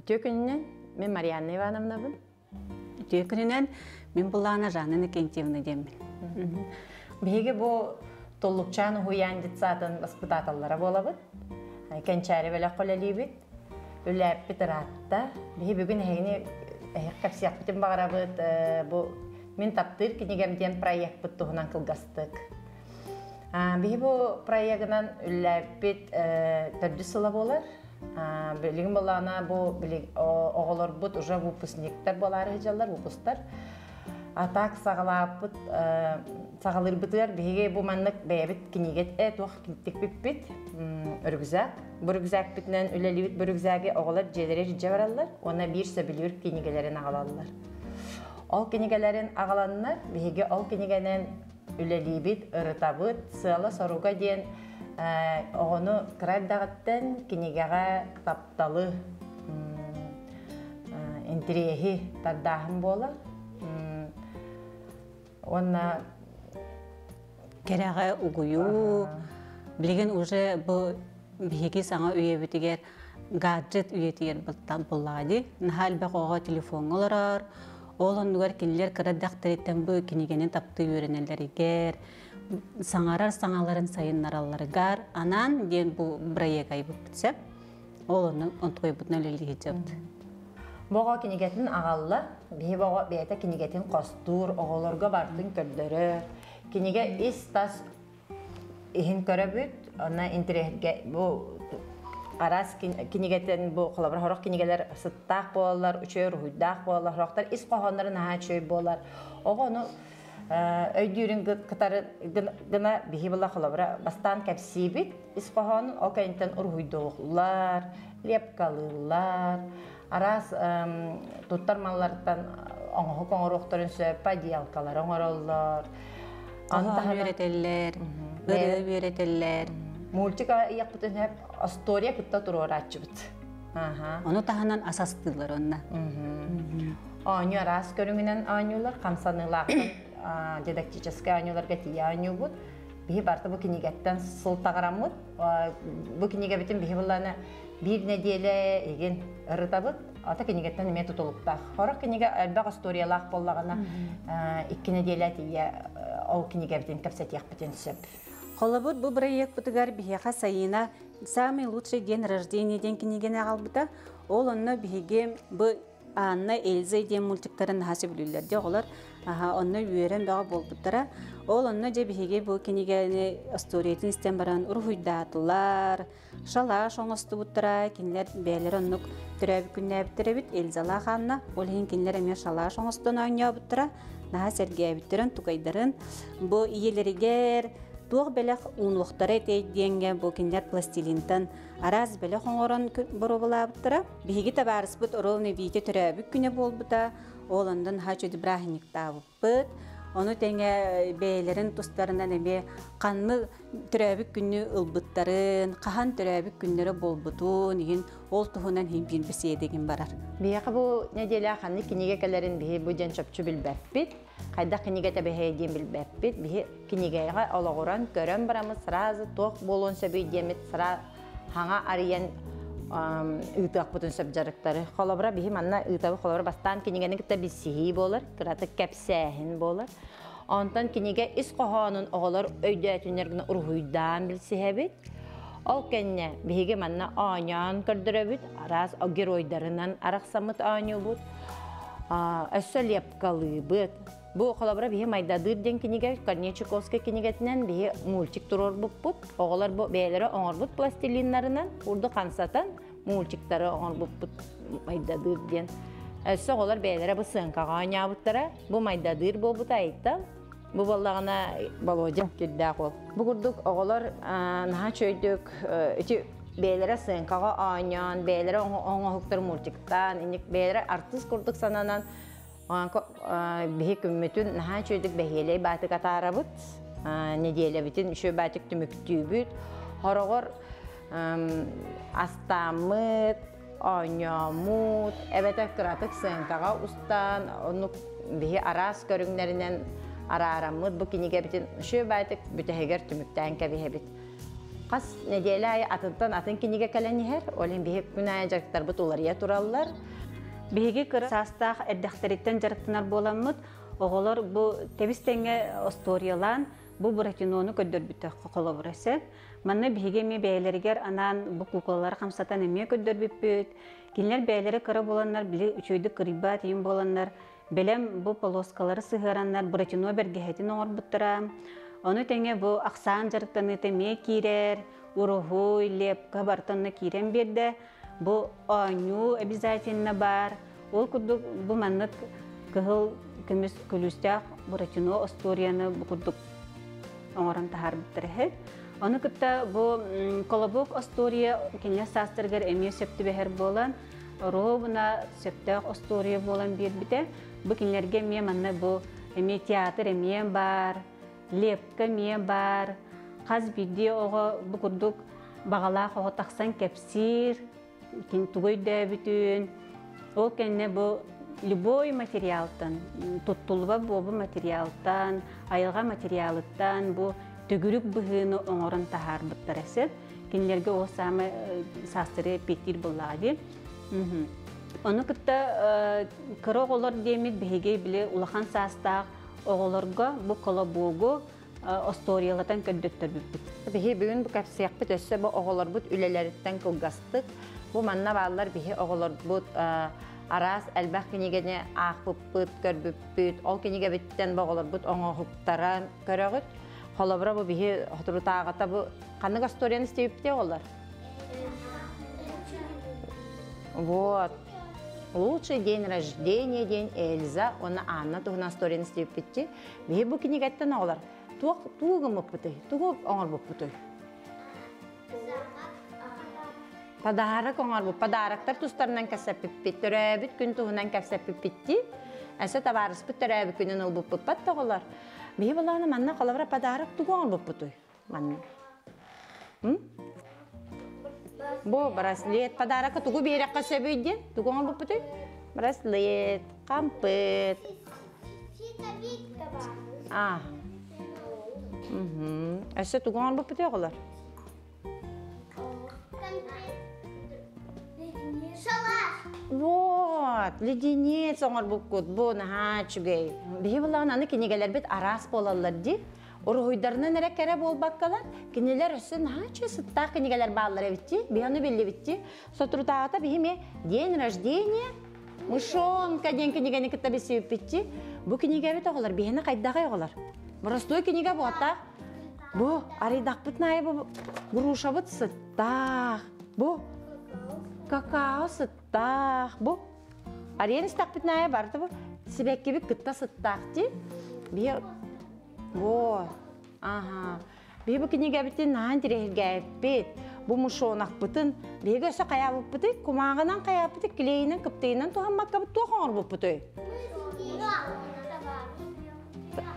Үтүө күнүнэн, мин Марианна Ивановнабын. Үтүө күнүнэн, мин Булаана Жанна Иннокентьевна диэммин. Биһиги бу Туллукчаан уһуйаан детсадын баспытааталлара буолабыт. Кэнчээри бэлэх үлэлиибит. Үлээппит ыраатта. Биһи бүгүн эһигини эһиэхэ кэпсиэхпитин баҕарабыт. Бу Мин таптыыр кинигэм диэн проекпыт туһунан кылгастык. Биһи бу проегынан үллээппит төрдүс сыла буолар. Билигин буоллаҕына бу оҕолорбут уже выпускниктар буолаары сылдьаллар, выпустар. А так саҕалааппыт саҕалыырбытыгар биһиги бу маннык бэйэбит кинигэ туох тикпиппит рюкзак. Бу рюкзакпытынан үлэлиибит бу рюкзаги оҕолор дьиэлэрэ илдьэ бараллар уонна биир сөбүлүүр кинигэлэрин аҕалаллар. Ол кинигэлэрин аҕаланнар биһиги ол кинигэнэн үлэлиибит, ырытабыт, сыала-соруга диэн оҕону кыра эрдэҕиттэн кинигэҕэ тапталы, интириэһи тардааһын буолар. Уонна кэрэҕэ угуйуу, билигин уже бу биһиги саҥа үйэбитигэр гаджет үйэтигэр буллаҕа дии. Наһаа элбэх оҕо телефоҥҥа олорор, Ол оннугар кинилэр кыра дэхтэриттэн бу кинигэни таптыы үөрэнэллэригэр, саҥарар саҥаларын сайыннаралларыгар анаан диэн бу бырайыак айбыппыт сөп. Ол онно онтуойбутунан үлэлии сылдьабыт. Бу оҕо кинигэтин аҕалла, биһи оҕо бэйэтэ кинигэтин хостуур, оҕолорго барытын көрдөрөр. Кинигэ ис-тас иһин көрөбүт, онно интэриэһиргэ бу араас кинигэтин бу холобур сорох кинигэлэр сыттаах буолаллар, үчүгэй уруһуйдаах буолаллар, сорохтор ис хоһоонноро наһаа үчүгэй буолар. Оҕо ону өйдүүрүн кытары гына биһи була холобура бастаан кэпсиибит ис хоһоонун, ол кэнниттэн уруһуйдууллар, лепкалыыллар, араас туттар маллартан оҥоһук оҥоруохтарын сөп, поделкалары оҥороллор. Хоһоон үөрэтэллэр, ырыа үөрэтэллэр. Мультик ыйахпытын сөп, история кытта туруорааччыбыт. Ону таһынан ас астыылар онно. Оонньуу араас көрүҥүнэн оонньуулар, хамсаныылаахтан дидактическай оонньууларга тиийэ оонньуубут. Биһи барыта бу кинигэттэн сылтаҕыраммыт. Бу кинигэбитин биһи былаана биир нэдиэлэ игин ырытабыт. Ата кинигэттэн эмиэ тутулуктаах. Сорох кинигэ элбэх историялаах буоллаҕына, 2 нэдиэлэ тиийэ ол кинигэбитин кэпсэтиэхпитин сөп. Холобур, бу бырайыакпытыгар биһиэхэ Сайыына «Самый лучший день рождения» диэн кинигэни аҕалбыта. Ол онно биһиги бу Анна, Эльза диэн мультиктарын наһаа сөбүлүүллэр дии оҕолор. Аха, онно үөрэн бөҕө буолбуттара. Ол онно дьэ биһиги бу кинигэни историятын истэн баран уруһуйдаатылар, шалаш оҥостубуттара. Кинилэр бэйэлэрэ оннук төрөөбүт күннээбиттэр эбит Эльзалаах Анна. Ол иһин кинилэр эмиэ шалаш оҥостон оонньообуттара. Наһаа сэргээбиттэрин, тукайдарын. Бу ийэлэригэр туох бэлэх уунуохтара этэй диэҥҥэ бу кинилэр пластилинтан араас бэлэх оҥорон боруобалаабыттара. Биһиги табаарыспыт Ровно Витя төрөөбүт күнэ буолбута. Ол онон наһаа үчүгэй бырааһынньыктаабыппыт. Ону тэҥэ бэйэлэрин тустарынан эмиэ ханнык төрөөбүт күнү ылбыттарын, хаһан төрөөбүт күннэрэ буолбутун иһин ол туһунан иһин биир бэсиэдэгин барар. Биһиэхэ бу нэдиэлэ ханнык кинигэ кэлэрин биһи бу диэн чопчу билбэппит. Хайдах кинигэ тэбэһэй диэн билбэппит. Биһи кинигэҕэ олоҕуран көрөн бараммыт сразу туох буолуон сөбүй диэммит сразу хаҥа арыйан ыытыахпытын сөп дьарыктары. Холобура биһи манна ыытабы холобура бастаан кинигэни кытта билсиһии буолар, кыратык кэпсээһин буолар. Онтон кинигэ ис хоһоонун оҕолор өйдөөтүннэр гына уруһуйдаан билсиһэбит. Ол кэннэ биһиги манна оонньоон көрдөрөбүт, араас геройдарынан арахсаммыт оонньуубут. Өссө лепкалыыбыт. Бу холобура биһи Майдадыыр диэн кинигэ Корней Чуковскай кинигэтинэн биһи мультик туруорбуппут. Оҕолор бу бэйэлэрэ оҥорбут пластилиннарынан курдук хамсатан мультиктары оҥорбуппут Майдадыыр диэн. Өссө оҕолор бэйэлэрэ бу сыаҥкаҕа оонньообуттара. Бу Майдадыыр буолбута Айтал. Бу буоллаҕына Володя кирдээх уол. Бу курдук оҕолор наһаа үчүгэйдик ити бэйэлэрэ сыаҥкаҕа оонньоон, бэйэлэрэ оҥоһуктар мультиктаан, инник бэйэлэрэ артыыс курдук сананан биһи күммүтүн наһаа үчүгэйдик бэһиэлэй баатык атаарабыт. Нэдиэлэбитин үчүгэй баатык түмүктүүбүт. Хороҕор астааммыт, оонньооммут, эбэтэр кыратык сыаҥкаҕа устан, оннук биһи араас көрүҥнэринэн араараммыт бу кинигэбитин үчүгэй баатык бүтэһигэр түмүктээн кэбиһэбит. Хас нэдиэлэ аайы атынтан атын кинигэ кэлэн иһэр, ол иһин биһи күн аайы дьарыктарбыт уларыйа тураллар. Биһиги кыра саастаах эрдэхтэриттэн дьарыктанар буоламмыт, оҕолор бу тэбис-тэҥҥэ остуоруйалаан бу Буратинону көрдөрбүтэ холобура сөп. Манна биһиги эмиэ бэйэлэригэр анаан бу куукулалары хамсатан эмиэ көрдөрбүппүт. Кинилэр бэйэлэрэ кыра буоланнар, били үчүгэйдик кырыйбат ийин буоланнар, бэлэм бу полоскалары сыһыараннар Буратино бэргэһэтин оҥорбуттара. Ону тэҥэ бу ахсаан дьарыктаныыта эмиэ киирэр, уруһуй, лепка барыта онно киирэн биэрдэ. Бу оонньуу обязательно баар. Ол курдук бу маннык кыһыл көмүс күлүүстээх Буратино остуоруйаны бу курдук оҥорон таһаарбыттар үһү. Ону кытта бу Колобок остуоруйа кинилэр саастарыгар эмиэ сөп түбэһэр буолан, оруобуна сөптөөх остуоруйа буолан биэрбитэ. Бу кинилэргэ эмиэ манна бу эмиэ театр эмиэ баар, лепка эмиэ баар. Хас биирдии оҕо бу курдук баҕалаах оҕо тахсан кэпсиир, тугу өйдөөбүтүн, ол кэннэ бу любой материалтан, туттуллубат буолбут материалтан, айылҕа материалыттан бу төгүрүк быһыыны оҥорон таһаарбыттара сөп. Кинилэргэ ол саамай саастары эппиэттиир буоллаҕа дии. Ону кытта кыра оҕолор диэммит биһиги били улахан саастаах оҕолорго бу колобуогу остуоруйалатан көрдөттөрбүппүт. Биһи бүгүн бу кэпсиэхпит өссө бу оҕолорбут үлэлэриттэн кылгастык. Бу манна бааллар биһи оҕолорбут араас элбэх кинигэни аахпыппыт, көрбүппүт. Ол кинигэбиттэн бу оҕолорбут оҥоһуктарын көрөҕүт. Холобура бу биһи соторутааҕыта бу ханнык остуоруйаны истибиппитий оҕолор? Вот. Лучший день рождения день Эльза уонна Анна туһунан историяны истибиппитчи. Биһи бу кинигэттэн оҕолор туох тугу гыммыппытый, тугу оҥорбуппутуй? Подарок оҥорбут, подароктар тустарынан кэпсэппиппит, төрөөбүт күн туһунан кэпсэппиппит Өссө табаарыспыт төрөөбүт күнүн ылбыппыт да оҕолор. Биһи балаана манна холобура подарок тугу оҥорбуппутуй? Манна. Бу браслет подарокка тугу биэрэххэ сөбүй диэн? Тугу оҥорбуппутуй? Браслет, хампыт. А. Өссө тугу оҥорбуппутуй оҕолор? Вот, леденец оҥорбуккут. Бу наһаа үчүгэй. Биһи булаан аны кинигэлэрбит араас буолаллар дии. Уруһуйдарынан эрэ кэрэ буолбаккалар, кинилэр өссө наһаа үчүгэй сыттаах кинигэлэр бааллар эбитти. Биһи ону биллибитти. Соторутааҕыта биһи эмиэ «День рождения мышонка» диэн кинигэни кытта билсибиппитти. Бу кинигэбит оҕолор биһини хайдаҕай оҕолор? Боростуой кинигэ буотах. Бу арыйдахпыт наайы бу грушабыт сыттаах. Бу какао сыттаах. Бу арыйан истэхпит наайы барыта бу сибэккибит кытта сыттаах дии. Биһи Во, аха. Биһи бу кинигэбитин наһаа интириэһиргээппит. Бу мышонахпытын биһиги өссө хайаабыппытый? Кумааҕынан хайаабыппытый, клейинэн, кыптыйынан туһаммаккабыт туох оҥорбуппутуй?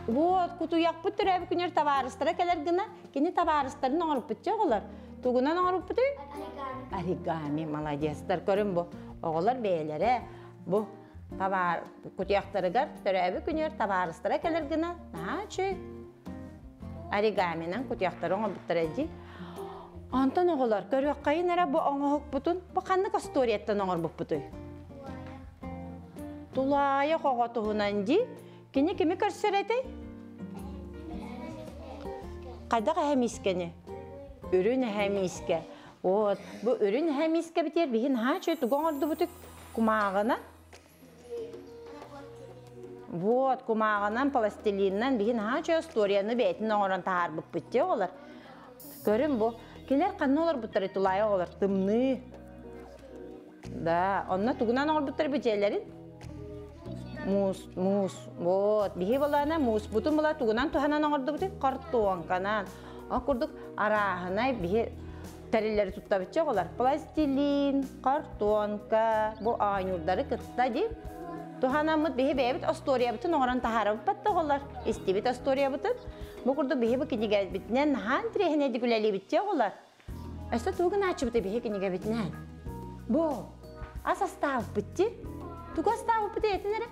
Вот, кутуйахпыт төрөөбүт күнүгэр табаарыстара кэлэр гына, кини табаарыстарын оҥорбуппут дьэ оҕолор. Тугунан оҥорбуппутуй? Оригами. Оригами, молодецтар. Көрүн бу. Оҕолор бэйэлэрэ бу табаар кутуйахтарыгар төрөөбүт күнүгэр табаарыстара кэлэр гына наһаа үчүгэй оригаминан кутуйахтары оҥорбуттара дии. Онтон оҕолор көрүөххэйин эрэ бу оҥоһукпутун бу ханнык остуоруйаттан оҥорбуппутуй? Тулаайах оҕо туһунан дии. Кини кими көрсөр этэй? Хайдах эһэ миискэни? Үрүн эһэ миискэ. Вот, бу үрүн эһэ миискэбитигэр биһи наһаа үчүгэй тугу оҥордубутуй? Кумааҕынан. Вот, кумааҕынан, пластилинынан биһи наһаа үчүгэй остуоруйаны бэйэтин оҥорон таһаарбыппыт дии оҕолор. Көрүн бу. Кинилэр ханна олорбуттарый тулаайа оҕолор? Тымныы. Да, онно тугунан оҥорбуттар бу дьиэлэрин? Муус, муус. Вот, биһи балаана мууспутун була тугунан туһанан оҥордубутуй? Хортуоҥканан. Ол курдук арааһынай биһи тэриллэри туттабычча оҕолор. Пластилин, картонка, бу оонньуурдары кытта дии. Туһанаммыт биһи бэйэбит остуоруйабытын оҥорон таһаарабыппат да оҕолор. Истибит остуоруйабытын. Бу курдук биһи бу кинигэбитинэн наһаа интириэһинэйдик үлэлиибит оҕолор. Өссө тугу гынааччыбытай биһи кинигэбитинэн? Бу ас астаабыппыт дии. Тугу астаабыппыт этин эрэ?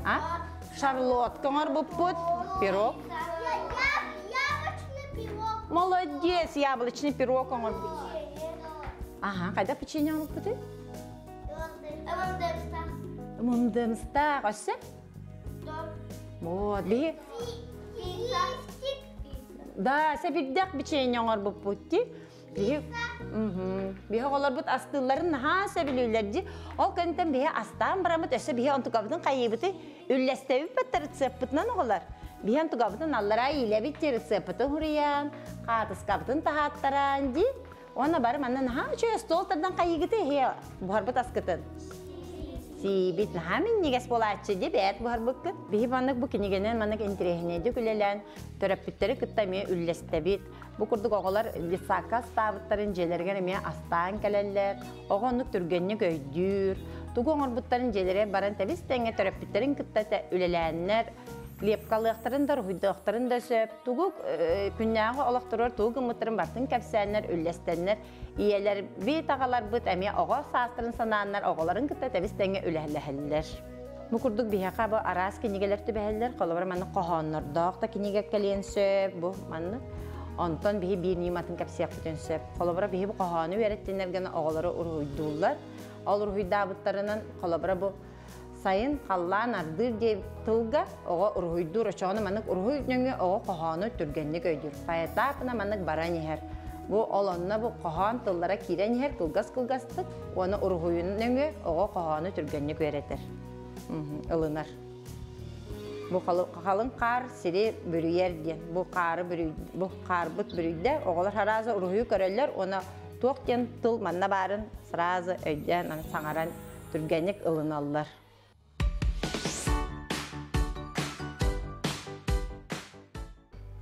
А? Шарлотка оҥорбуппут. Пирог. Молодец, яблочный пирог оҥорбут. Ага, хайда печенье оҥорбутуй? Мындымстаах. Өссө? Вот, биһи Да, сэбирдэх печенье оҥорбуппут дии. Биһи биһи оҕолорбут астыылларын наһаа сөбүлүүллэр дии. Ол кэнниттэн биһи астаан бараммыт, өссө биһи онтукабытын хайыыбытый? Үллэстэбиппэт рецеппытынан оҕолор. Биһи онтукабытын аллараа иилэбит дии рецеппытын хуруйан, хаатыскабытын таһааттаран дии. Уонна бары манна наһаа үчүгэй остуол тардан хайыыгытый иһиэ буһарбыт аскытын. Сиибит наһаа минньигэс буолааччы дии бэйэт буһарбыккыт. Биһи маннык бу кинигэнэн маннык интэриэһинэйдик үлэлээн төрөппүттэри кытта эмиэ үллэстэбит. Бу курдук оҕолор детсадка астаабыттарын дьиэлэригэр эмиэ астаан кэлэллэр. Оҕо оннук түргэнник өйдүүр. Тугу оҥорбуттарын дьиэлэригэр баран тэбис тэҥҥэ төрөппүттэрин кытта үлэлээннэр лепкалыахтарын да, уруһуйдуохтарын да сөп. Тугу күннээҕи олохторугар тугу гыммыттарын барытын кэпсээннэр, үллэстэннэр, ийэлэрбит, аҕаларбыт эмиэ оҕо саастарын санааннар оҕолорун кытта тэбис тэҥҥэ үлэлэһэллэр. Бу курдук биһиэхэ бу араас кинигэлэр түбэһэллэр. Холобура, маннык хоһооннордоох да кинигэ кэлиэн сөп. Бу маннык. Онтон биһи биир ньыматын кэпсиэхпитин сөп. Холобура, биһи бу хоһоону үөрэттиннэр гына оҕолору уруһуйдууллар. Ол уруһуйдаабыттарынан, холобура, бу сайын халлаан ардыыр диэн тылга оҕо уруһуйдуур. Очоҕуна маннык уруһуй нөҥүө оҕо хоһоону түргэнник өйдүүр. Поэтапына маннык баран иһэр. Бу ол онно бу хоһоон тыллара киирэн иһэр кылгас-кылгастык уонна уруһуйун нөҥүө оҕо хоһоону түргэнник үөрэтэр, ылынар. Бу халыҥ хаар сири бүрүйэр диэн. Бу хаары бу хаарбыт бүрүйдэ. Оҕолор сразу уруһуйу көрөллөр уонна туох диэн тыл манна баарын сразу өйдөөн аны саҥаран түргэнник ылыналлар.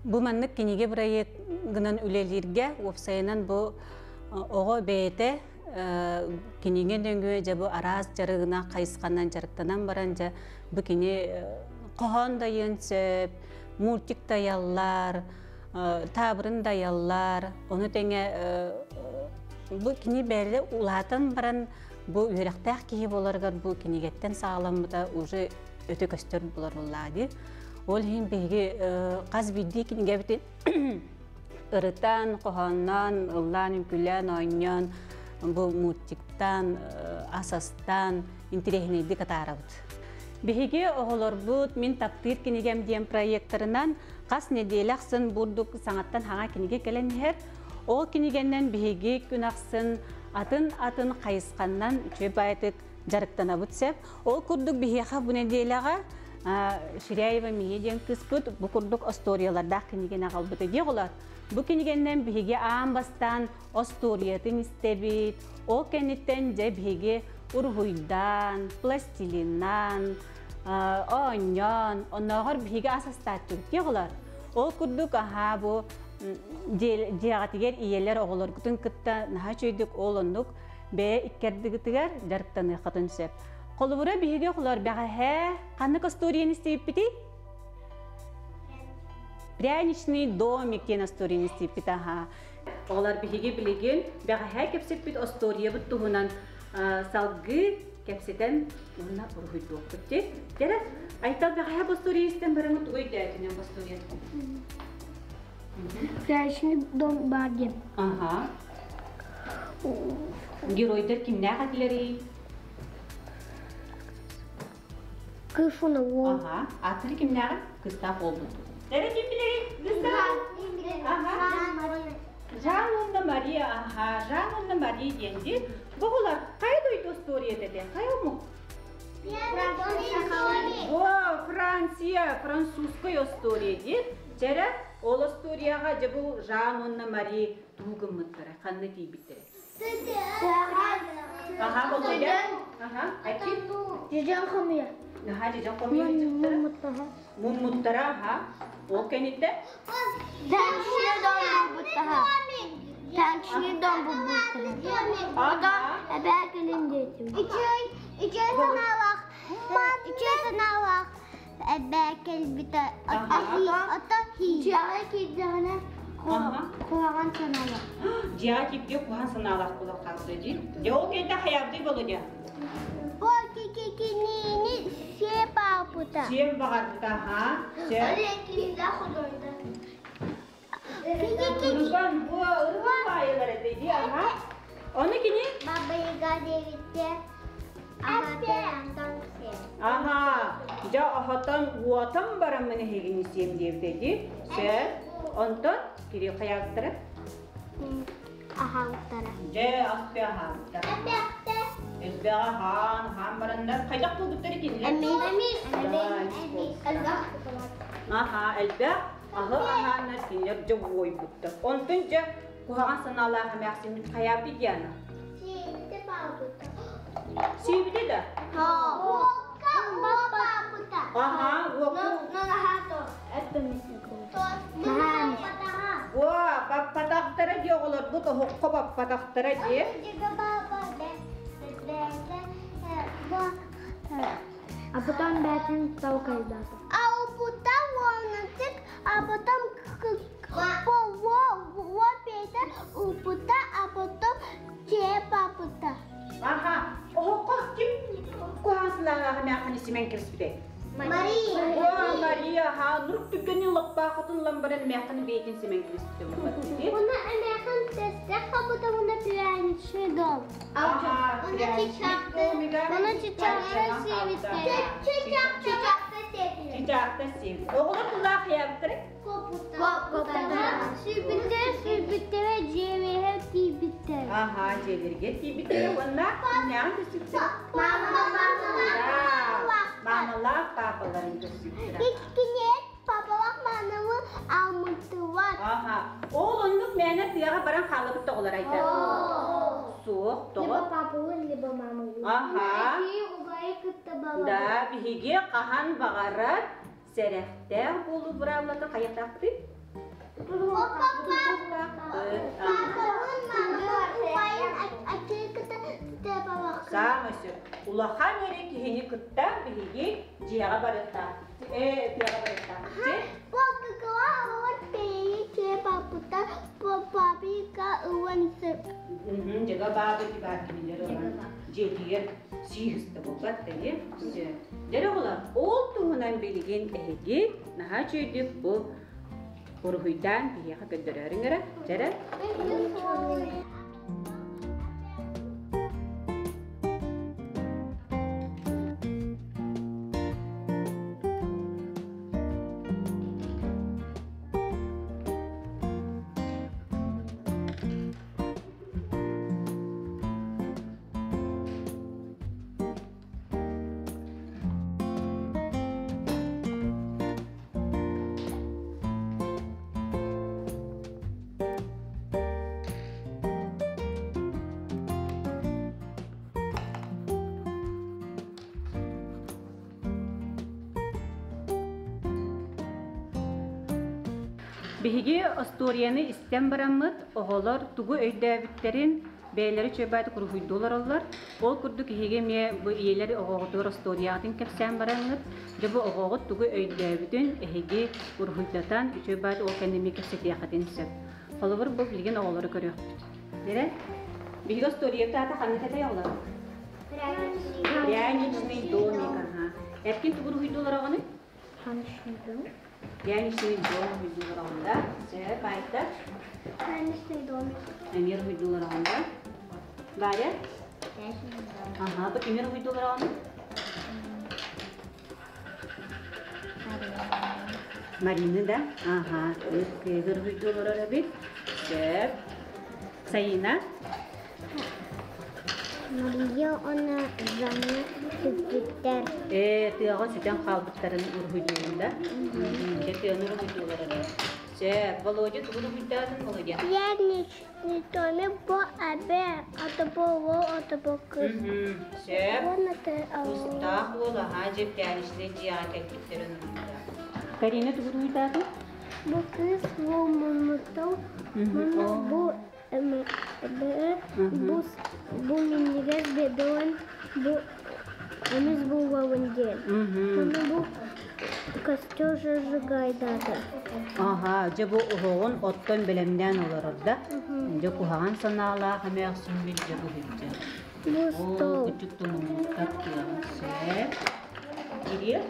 Бу маннык кинигэ бырайыагынан үлэлииргэ уопсайынан бу оҕо бэйэтэ кинигэ нөҥүө дьэ бу араас дьарыгынан хайысханан дьарыктанан баран дьэ бу кини хоһоон дайыан сөп, мультик дайаллар, таабырын дайаллар, ону тэҥэ бу кини бэйэлэ улаатан баран бу үөрэхтээх киһи буоларыгар бу кинигэттэн саҕаламмыта уже өтө көстөр буолар буоллаҕа дии. Ол иһин биһиги хас биирдии кинигэбитин ырытан, хоһоонноон, ыллаан, үҥкүүлээн, оонньоон, бу мультиктаан, ас астаан интириэһинэйдик атаарабыт. Биһиги оҕолорбут «Мин таптыыр кинигэм» диэн проекторынан хас нэдиэлэ ахсын бурдук саҥаттан хаҥа кинигэ кэлэн иһэр. Ол кинигэннэн биһиги күн ахсын атын-атын хайысханнан үчүгэй баайытык дьарыктанабыт сөп. Ол курдук биһиэхэ бу нэдиэлэҕэ Ширяева Мия диэн кыыспыт бу курдук остуоруйалардаах кинигэни аҕалбыта дии оҕолор. Бу кинигэннэн биһиги аан бастаан остуоруйатын истэбит, ол кэнниттэн дьэ биһиги уруһуйдаан, пластилиннаан, оонньоон, оннооҕор биһиги ас астааччыбыт дии оҕолор. Ол курдук аһаа бу дьиэҕитигэр ийэлэр оҕолоргутун кытта наһаа үчүгэйдик ол оннук бэйэ иккэрдигитигэр дьарыктаныаххытын сөп. Холобура, биһиги оҕолор бэҕэһээ ханнык остуоруйаны истибиппитий? Пряничный домик диэн остуоруйаны истибиппит аһаа. Оҕолор биһиги билигин бэҕэһээ кэпсэппит остуоруйабыт туһунан салгыы кэпсэтэн уонна уруһуйдуохпут дии. Дьэрэ, Айтал бэҕэһээ бу остуоруйа истэн бараҥҥыт тугу өйдөөтүнэн бу остуоруйатын? Пряничный дом бар диэн. Ага. Геройдар кимнээх этилэрий? Кыыс уонна уол. Ага. Ааттары кимнээҕий? Кыстаах уолбут. Эрэ ким билэрий? Кыстаах. Ага. Жан уонна Мария, ага. Жан уонна Мария диэн дии. Бу оҕолор хайа дойду остуоруйата этэ? Хайа омук? О, Франция, французская история дии. Чэрэ, ол остуоруйаҕа дьэ бу Жан уонна Мари тугу гыммыттара, ханна тиийбиттэрэ? Аха, болуйа. Аха, айти. Дьүдьэн хомуйа. Аха, дьүдьэн хомуйа дьыктара. Муммуттара, аха. Ол кэнниттэ? Танчный дом булбуттаха. Танчный дом булбуттара. Оттон эбээ кэлин диэтим. Үчүгэй санаалаах, үчүгэй санаалаах эбээ кэлбитэ. Оттон дьиэҕэ киирдэҕинэ куһаҕан санаалаах. Дьиэҕэ киирбитэ куһаҕан санаалаах буолан хаалбыта дии. Дьэ ол кэннэ хайаабытый Володя? Ол кинини сиэп ааппыта. Сиэм баҕарбыта, аха. Урукан бу урукан баайылар этэ дии аха. Ону кини? Баба Яга диэбиттэ. Аха, дьэ оһотон уотан бараммын эһигини сиэм диэбитэ дии. Сөп. Онтон Кирилл хайаабыттара? Аһаабыттара. Дьэ, ас аһаабыттар. Элбэҕи аһаан, аһаан бараннар хайдах буолбуттар итиннилэр? Аха, элбэх аһы аһааннар кинилэр дьэ уойбуттар. Онтон дьэ куһаҕан санаалаах эмээхсиммит хайаабыт Диана? Сиэбитэ да? Аха, уокка. Уа, баппатахтара дии оҕолорбут оһоххо баппатахтара дии. А потом бәтин толкайдата. А потом волнатик, а потом а потом чепапыта. Аха, оһоххо ким куһаҕан эмээххин симэн кэбиспитэй? Мария. О, Мария, ха, нур түгэнин лаппаахатын ылан баран эмээххин бэйэтин симэн кэбиспитэ буолбат. Уна эмээхин тэстэх хабыта уна пряничный дом. Ага, Уна чичахты, уна чичахты сиэбиттэ. Чичахты сиэбиттэ. Чичахты сиэбит. Оҕолор тулаах яабыттары? Сүүбүттэр, сүүбүттэрэ дьиэбиһэ тиийбиттэр. Аха, дьиэлэргэ тиийбиттэр уонна кимнээҕин көрсүбүттэр? Маамалаах паапаларын көрсүбүттэр. Иккинет папалаах маамалы алмытылар. Аха, ол оннук мээнэ тыаҕа баран хаалыбыт тоҕолор айда. Суох, тоҕо? Либо папалын, либо мамалын. Аха. Да, биһиги хаһан баҕарар сэрэхтээх буолуу быраабылатын хайатаахпытый? Саамай сөп. Улахан эрэ киһини кытта биһиги дьиэҕэ барыахтаахпыт. Тыаҕа барыахтаахпыт. Дьыга баабы дибаар кинилэр ылан дьиэтигэр сииһыста буолбат дии. Дьэ оҕолор, ол туһунан билигин эһиги наһаа үчүгэйдик бу уруһуйдаан биһиэхэ көрдөрөөрүҥ эрэ. Дьэрэ. Биһиги остуоруйаны истэн бараммыт, оҕолор тугу өйдөөбүттэрин бэйэлэрэ үчүгэйбаайдык уруһуйдуу олороллор. Ол курдук эһиги эмиэ бу ийэлэр оҕоҕутугар остуоруйаҕытын кэпсээн бараҥҥыт, дьэ бу оҕоҕут тугу өйдөөбүтүн эһиги уруһуйдатан үчүгэй ол кэннэ эмиэ кэпсэтиэххитин сөп. Холобур, бу билигин оҕолору көрүөхпүт. Дэрэ, биһиги остуоруйабыт аата ханнык этэй оҕолор? Пряничный домик, ага. Эркин тугу уруһуйдуу олороҕунуй? Пряничный дом. Пряничный дом уруһуйдуу олороҕун да? Сөп, Айта? Пряничный домик. Эмиэ уруһуйдуу олороҕун да? Варя? Ага, бу кимир уруһуйдуу олороҕун? Марина да? Ага, кыыс уруһуйдуу олорор эбит. Сөп. Саина? Мария уонна Жанна сүппүттэр. Ээ, тыаҕа сүтэн хаалбыттарын уруһуйдуубун да? Дьэ, тыаны уруһуйдуулар эрэ. Сөп, Володя тугу уруһуйдаатын, Володя? Пряничный домик бу эбэ, ата бу уол, ата бу кыз. Сөп. Уонна Тустаах уол аһаа дьэ пряничный дьиэҕэ кэлбиттэрин уруһуйдаа. Карина тугу уруһуйдаатын? Бу кыыс бу муннуктал, мунна бу бу бу минньигэс бэбээн бу эмис буолуон диэн. Уонна бу костер зажигайдата. Аха, дьэ бу оһоҕун оттон бэлэмнээн олорор да? Дьэ куһаҕан санаалаах эмээхсиммит дьэ быһыйдьа. Бу стол. Күчүк тумуммуттар тыаҕа сөп. Кирилл?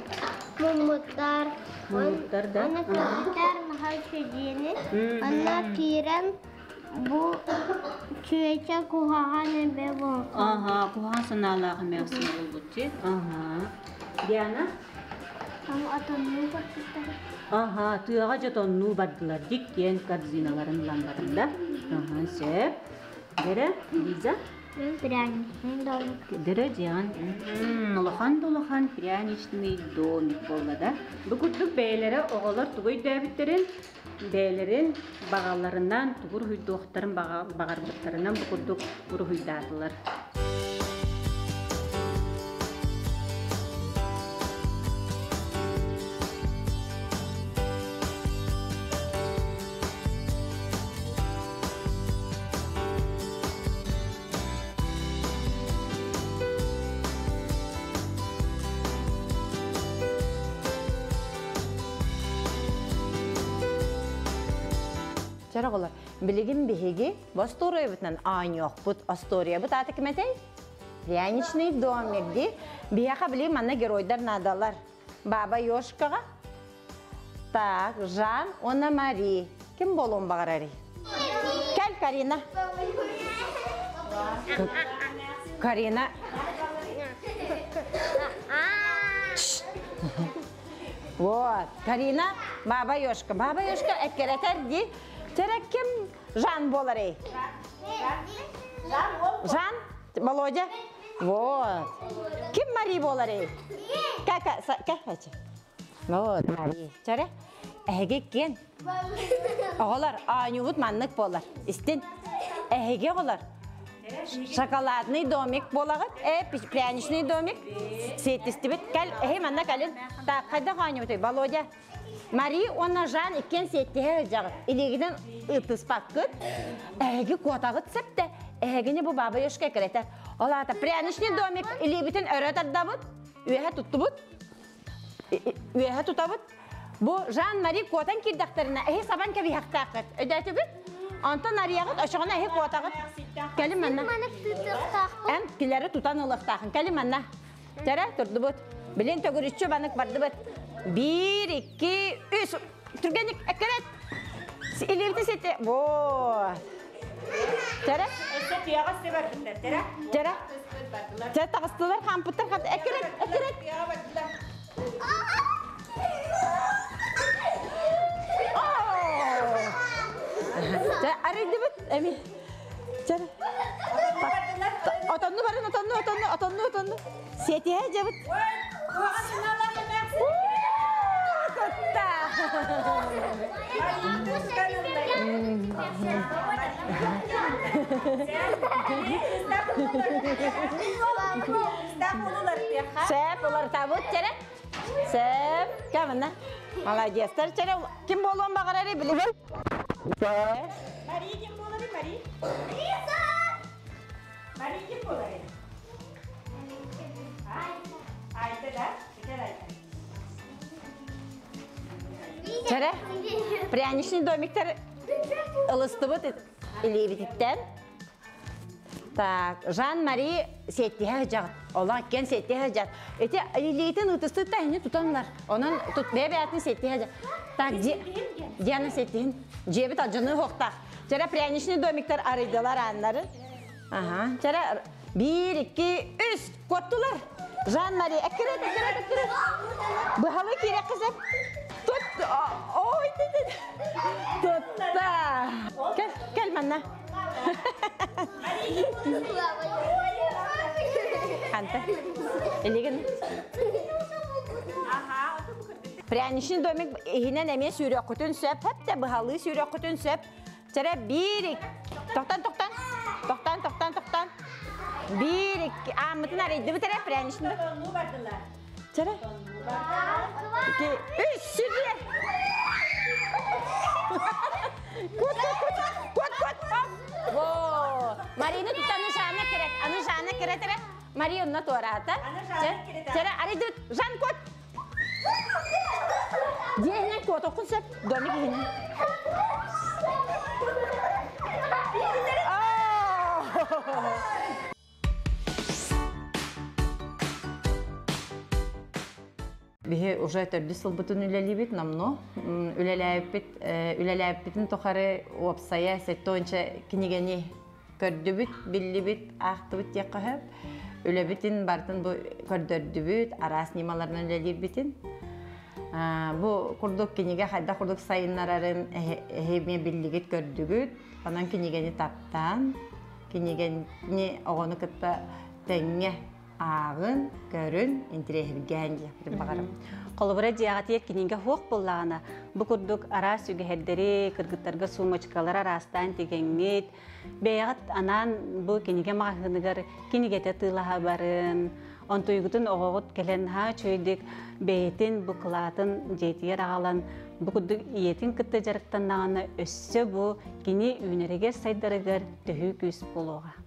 Муммуттар. Муммуттар да? Аны кыргыттар. наһаа үчүгэйин. Онно киирэн бу чүөчэ куһаҕан эбэ буолла. Ага, куһаҕан санаалаах эмээхсин буолбут дии. Ага. Диана? Отоннуу барбыттар. Ага, тыаҕа дьотоннуу бардылар дик диэн корзиналарын ылан баранда. Ага, сөп. Дэрэ, Лиза? Пряничный домик. Дэрэ, Диан. Улахан да улахан пряничный домик буолла да. Бу курдук бэйэлэрэ оҕолор тугу өйдөөбүттэрин, бэйэлэрин баҕаларынан тугу уруһуйдуохтарын баҕарбыттарынан бу курдук уруһуйдаатылар. Чэр оҕолор, билигин биһиги бу остуоруйабытынан оонньуохпут. Остуоруйабыт аата ким этэй? Пряничный домик дии. Биһиэхэ били манна геройдар наадалар. Баба Ёшкаҕа. Так, Жан уонна Мари. Ким буолуон баҕарарый? Кэл, Карина. Карина. Вот, Карина, Баба Ёшка. Баба Ёшка эккирэтэр дии. Терек ким Жан буоларый? Жан? Володя? Вот. Ким Мари буоларый? Ка, ка, Вот, Мари. Чаре? Эһиги киэн. Оҕолор, оонньуубут маннык буолар. Истин. Эһиги оҕолор. Шоколадный домик буолаҕыт. Э, пряничный домик. Сиэттистибит. Кэл, эһи манна кэлин. Так, хайдах оонньуубутуй? Володя. Мари уонна Жан иккиэн сиэттиһэ сылдьаҕыт. Илиигинэн ытыспаккыт. Эһиги куотаҕыт сөптө. Эһигини бу Баба Ёшка эккирэтэр. Ол аата пряничный домик илиибитин өрө тардабыт. Үөһэ туттубут. Үөһэ тутабыт. Бу Жан-Мари куотан киирдэхтэринэ эһи сабан кэбиһэхтээххит. Өйдөөтүгүт? Онтон арыйаҕыт, очоҕуна эһи куотаҕыт. Кэлин манна. Эн килэри тутан ылыахтаахын. Кэлин манна. Тэрэ, турдубут. Билин төгүрүччү банык бардыбыт. Биир, икки, үс. Түргэнник эккирет. Илиибити сити. Вот. Тэрэ. Тэрэ. Тэ таҕыстылар, хаампыттар, эккирет, эккирет. Чэ, арыйдыбыт эми. Чэ. Отонну барын, отонну, отонну, отонну, отонну. Сиэтиһэ дьабыт. Кутта. Сөп, уларытабыт чэрэ. Сөп, кэмэнэ. Молодецтар чэрэ. Ким буолуон баҕарары билигин? Сөп. Мари ким буолары, Мари? Мари ким буолары? Айта да? Кел Айта. Чэрэ, пряничный домиктар ылыстыбыт илиибититтэн. Так, Жан-Мари сиэттиһэ сылдьаҕыт. Олох иккиэн сиэттиһэ сылдьар. Ити илиитин ытыстыта иһини тутаннар. Онон тут бэйэ-бэйэтин сиэттиһэ сылдьар. Так, Диана сиэттиһин. Дьиэбит алдьаныы уһуктаах. Чэрэ, пряничный домиктар арыйдылар ааннарын. Ага. Чэрэ, биир, икки, үс. Куоттулар. Жан-Мари, эккирет, эккирет, эккирет. Быһалы киирэххэ сөп. Тут, ой, тутта. Кэл, кэл манна. Ханта. Илигин. Пряничный домик иһинэн эмиэ сүүрүөххүтүн сөп, хэп быһалыы сүүрүөххүтүн сөп. Чэрэ биир, тохтон, тохтон, тохтон, тохтон, тохтон. Биир, икки, ааммытын арыйдыбыт эрэ пряничный. Чэрэ. Икки, үс, сүүрдүлэр. Кут, кут, кут, кут, кут, оп. Во! Марина тут аны Жанна кирет, аны Жанна кирет эрэ. Мария онно туораата. Чэрэ, арыйдыбыт. Жан кут. Дьиэ иһинэн куотуоххун сөп, домик иһинэн. Биһи уже төрдүс сылбытын үлэлиибит номнуо. Үлэлээбиппит үлэлээбиппитин тухары уопсайа 70 кинигэни көрдүбүт, биллибит, аахтыбыт диэххэ сөп. Үлэбитин барытын бу көрдөрдүбүт, араас ньымаларынан үлэлиирбитин. Бу курдук кинигэ хайдах курдук сайыннарарын эһиги биллигит көрдүгүт. Онон кинигэни таптаан, кинигэни оҕону кытта тэҥҥэ ааҕын, көрүн, интириэһиргээн диэхпитин баҕарабын. Холобура дьиэҕитигэр кинигэ суох буоллаҕына, бу курдук араас үгэһэрдэри, кыргыттарга сумочкалары араастаан тигэҥҥит, бэйэҕит анаан бу кинигэ маҕаһыыныгар кинигэтэ тыылаһа барын, онтуйгутун оҕоҕут кэлэн наһаа үчүгэйдик бэйэтин бу кылаатын дьиэтигэр аҕалан бу курдук ийэтин кытта дьарыктаннаҕына өссө бу кини үүнэригэр сайдарыгар төһүү күүс буолуоҕа.